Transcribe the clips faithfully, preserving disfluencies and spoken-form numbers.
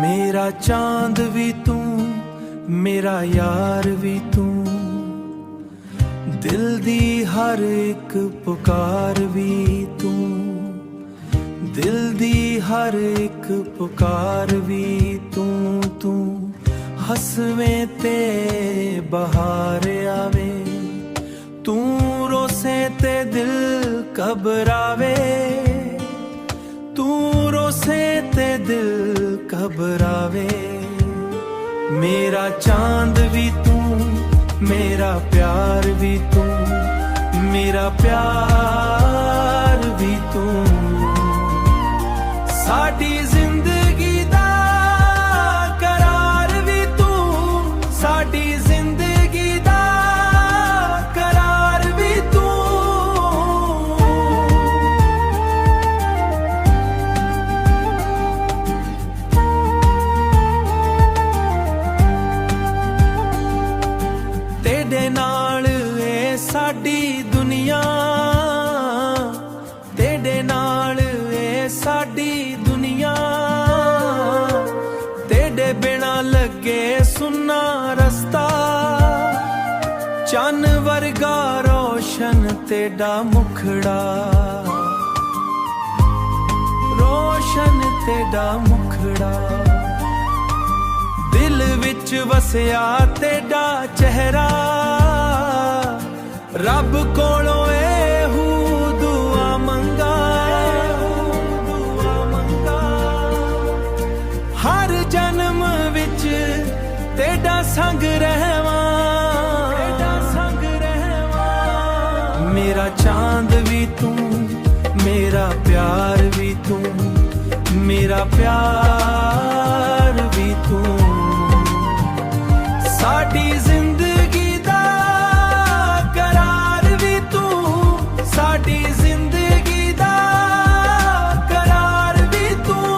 میرا چاند وی توں، میرا یار وی توں، دل دی ہر ہک پکار وی توں، دل دی ہر ہک پکار وی توں، توں ہسویں تے بہار آوے، توں روسیں تے دل گھبراوے، توں روسیں تے دل گھبراوے۔ میرا چاند وی توں، میرا پیار وی توں، میرا پیار وی توں۔ ساڈی زندگی دا قرار وی توں، ساڈی زندگی دا قرار وی توں۔ تیڈے نال اے ساڈی دنیا، تیڈے نال اے ساڈی دنیا، تیڈے بنا لگے سنا رستہ، چن ورگا روشن تیڈا مکھڑا، روشن تیڈا مکھڑا، دل وچ وسیا تیڈا چہرہ، رب کولوں ایہو دعا منگا، دعا منگا، ہر جنم وچ تیڈا سنگ رہواں، تیڈا سنگ رہواں۔ میرا چاند وی توں، میرا پیار وی توں، میرا پیار وی توں۔ ساڈی زندگی دا قرار وی توں، ساڈی زندگی دا قرار وی توں۔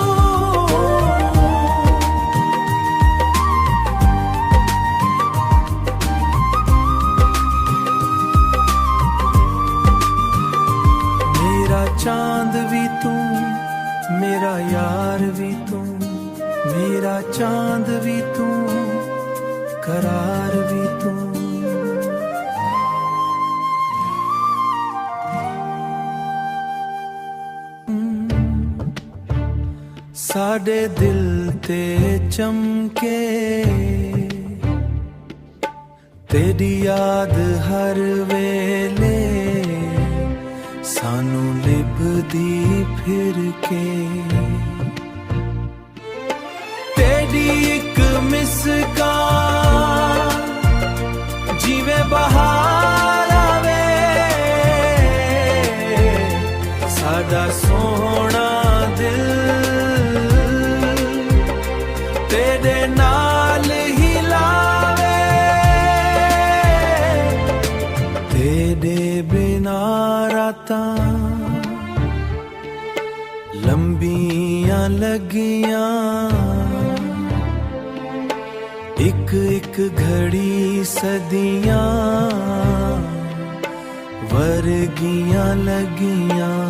میرا چاند وی توں، میرا یار وی توں، میرا چاند وی توں، قرار وی توں۔ ساڈے دل تے چمکے تیݙی یاد ہر ویلے سانوں لبھدی پھر کے۔ تیݙی ہک مس کال جیویں بہار آوے، ساݙا سوہݨا دل تیݙے نال ہی لاوے۔ تیݙے بنا راتاں لمبیاں لڳیاں، ہک ہک گھڑی صدیاں ورگیاں لڳیاں۔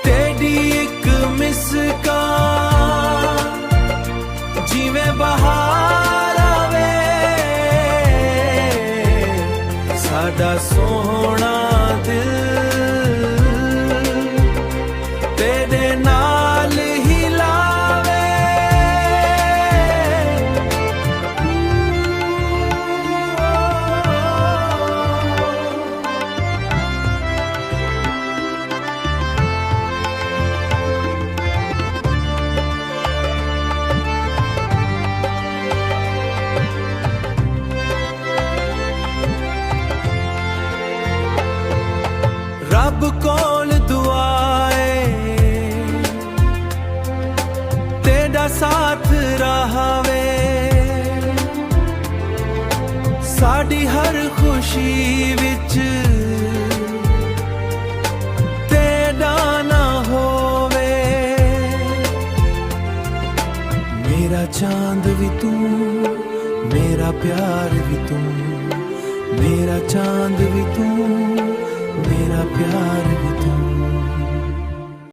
تیݙی ہک مس کال جیویں بہار آوے، ساݙا سوہݨا دل تیݙے نال ہی لاوے۔ رب کول دعا اے، تیݙا ساتھ رہاوے، ساݙی ہر خوشی وچ تیݙا ناں ہووے۔ میرا چاند وی توں، میرا پیار وی توں، میرا چاند وی توں، میرا پیار وی